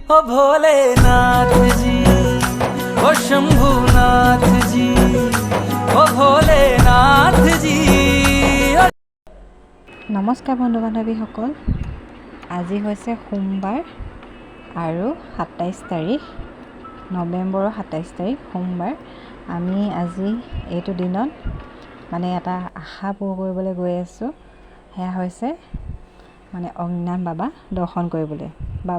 ओ भोलेनाथ जी, ओ शंभुनाथ जी, ओ भोलेनाथ जी, ओ নমস্কাৰ বন্ধু বান্ধৱীসকল। আজি হৈছে সোমবাৰ আৰু 27 তাৰিখ, নৱেম্বৰৰ 27 তাৰিখ সোমবাৰ। আমি আজি এইটো দিনত মানে এটা আশা পূৰ কৰিবলৈ গৈ আছোঁ। সেয়া হৈছে মানে অগ্নিনাভ বাবা দৰ্শন কৰিবলৈ। বা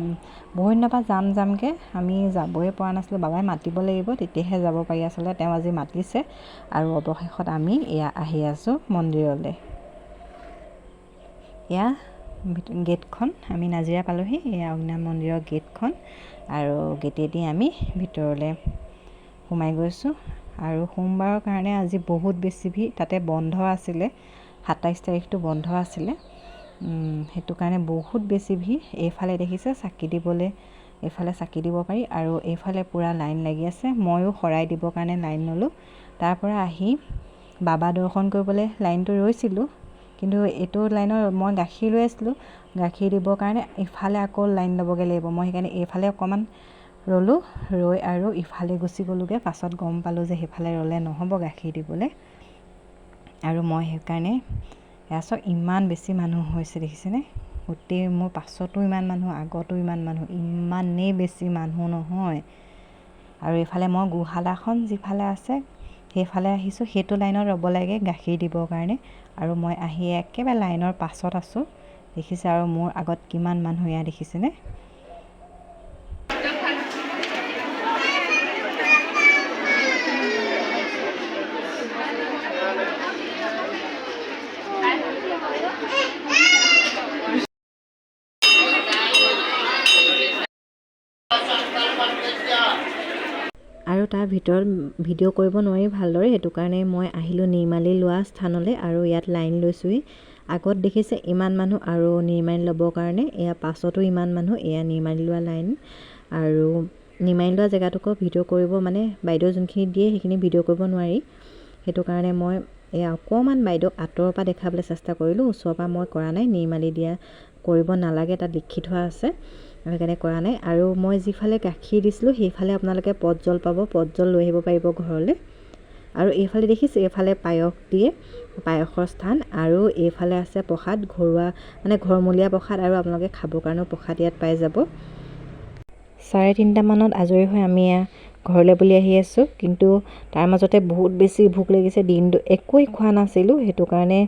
বহুত দিনৰ পৰা যাম যামকৈ আমি যাবই পৰা নাছিলোঁ। বাবাই মাতিব লাগিব, তেতিয়াহে যাব পাৰি আচলতে। তেওঁ আজি মাতিছে আৰু অৱশেষত আমি এয়া আহি আছোঁ মন্দিৰলৈ। এয়া গেটখন, আমি নাজিৰা পালোহি। এয়া অগ্নিনাভ মন্দিৰৰ গেটখন আৰু গেটেদি আমি ভিতৰলৈ সোমাই গৈছোঁ। আৰু সোমবাৰৰ কাৰণে আজি বহুত বেছি ভিৰ, তাতে বন্ধ আছিলে, 27 তাৰিখটো বন্ধ আছিলে, সেইটো কাৰণে বহুত বেছি ভিৰ। এইফালে দেখিছে চাকি দিবলৈ, এইফালে চাকি দিব পাৰি আৰু এইফালে পূৰা লাইন লাগি আছে। ময়ো শৰাই দিবৰ কাৰণে লাইন ল'লোঁ। তাৰপৰা আহি বাবা দৰ্শন কৰিবলৈ লাইনটো ৰৈছিলোঁ, কিন্তু এইটো লাইনৰ মই গাখীৰ লৈ আছিলোঁ। গাখীৰ দিবৰ কাৰণে ইফালে আকৌ লাইন ল'বগৈ লাগিব। মই সেইকাৰণে এইফালে অকণমান ৰ'লোঁ, ৰৈ আৰু ইফালে গুচি গ'লোগৈ। পাছত গম পালোঁ যে সেইফালে ৰ'লে নহ'ব গাখীৰ দিবলৈ। আৰু মই সেইকাৰণে এয়া চাওক, ইমান বেছি মানুহ হৈছে, দেখিছেনে? গোটেই মোৰ পাছতো ইমান মানুহ, আগতো ইমান মানুহ, ইমানেই বেছি মানুহ নহয়। আৰু এইফালে মই গোশালাখন যিফালে আছে সেইফালে আহিছোঁ। সেইটো লাইনত ৰ'ব লাগে গাখীৰ দিবৰ কাৰণে আৰু মই আহি একেবাৰে লাইনৰ পাছত আছোঁ, দেখিছে? আৰু মোৰ আগত কিমান মানুহ এয়া দেখিছেনে? আৰু তাৰ ভিতৰত ভিডিঅ' কৰিব নোৱাৰি ভালদৰে, সেইটো কাৰণে মই আহিলোঁ নিৰ্মালি লোৱা স্থানলৈ আৰু ইয়াত লাইন লৈছোঁহি। আগত দেখিছে ইমান মানুহ আৰু নিৰ্মালি ল'বৰ কাৰণে, এয়া পাছতো ইমান মানুহ, এয়া নিৰ্মালি লোৱা লাইন। আৰু নিৰ্মালি লোৱা জেগাটোকো ভিডিঅ' কৰিব মানে বাইদেউ যোনখিনি দিয়ে সেইখিনি ভিডিঅ' কৰিব নোৱাৰি, সেইটো কাৰণে মই এয়া অকণমান বাইদেউক আঁতৰৰ পৰা দেখাবলৈ চেষ্টা কৰিলোঁ, ওচৰৰ পৰা মই কৰা নাই। নিৰ্মালি দিয়া কৰিব নালাগে, তাত লিখি থোৱা আছে, সেইকাৰণে কৰা নাই। আৰু মই যিফালে গাখীৰ দিছিলোঁ সেইফালে আপোনালোকে পত জল পাব, পত জল লৈ আহিব পাৰিব ঘৰলৈ। আৰু এইফালে দেখিছে, এইফালে পায়স দিয়ে, পায়সৰ স্থান। আৰু এইফালে আছে প্ৰসাদ, ঘৰুৱা মানে ঘৰমূলীয়া প্ৰসাদ, আৰু আপোনালোকে খাবৰ কাৰণেও প্ৰসাদ ইয়াত পাই যাব। 3:30মানত আজৰি হৈ আমি এয়া ঘৰলৈ বুলি আহি আছোঁ, কিন্তু তাৰ মাজতে বহুত বেছি ভোক লাগিছে, দিনটো একোৱেই খোৱা নাছিলোঁ, সেইটো কাৰণে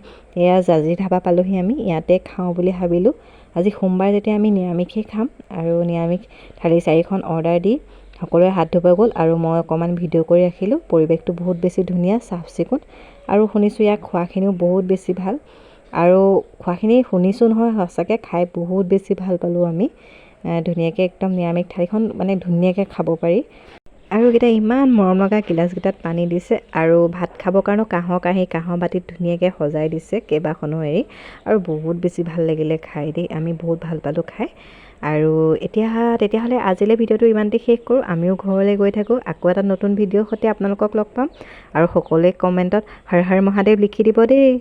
এয়া জাজি ধাবা পালোহি আমি, ইয়াতে খাওঁ বুলি ভাবিলোঁ। আজি সোমবাৰ যেতিয়া আমি নিৰামিষেই খাম আৰু নিৰামিষ থালি 4খন অৰ্ডাৰ দি সকলোৱে হাত ধুব গ'ল আৰু মই অকণমান ভিডিঅ' কৰি ৰাখিলোঁ। পৰিৱেশটো বহুত বেছি ধুনীয়া, চাফ চিকুণ আৰু শুনিছোঁ ইয়াৰ খোৱাখিনিও বহুত বেছি ভাল। আৰু খোৱাখিনি শুনিছোঁ নহয়, সঁচাকৈ খাই বহুত বেছি ভাল পালোঁ আমি। ধুনীয়াকৈ একদম নিৰামিষ থালিখন মানে ধুনীয়াকৈ খাব পাৰি। আৰু এইকেইটা ইমান মৰম লগা গিলাচকেইটাত পানী দিছে আৰু ভাত খাবৰ কাৰণেও কাঁহৰ কাঁহী, কাঁহৰ বাতিত ধুনীয়াকৈ সজাই দিছে কেইবাখনো এৰি, আৰু বহুত বেছি ভাল লাগিলে খাই দেই, আমি বহুত ভাল পালোঁ খাই। আৰু এতিয়া তেতিয়াহ'লে আজিলৈ ভিডিঅ'টো ইমানতে শেষ কৰোঁ, আমিও ঘৰলৈ গৈ থাকোঁ। আকৌ এটা নতুন ভিডিঅ'ৰ সৈতে আপোনালোকক লগ পাম আৰু সকলোৱে কমেণ্টত হৰ হৰ মহাদেৱ লিখি দিব দেই।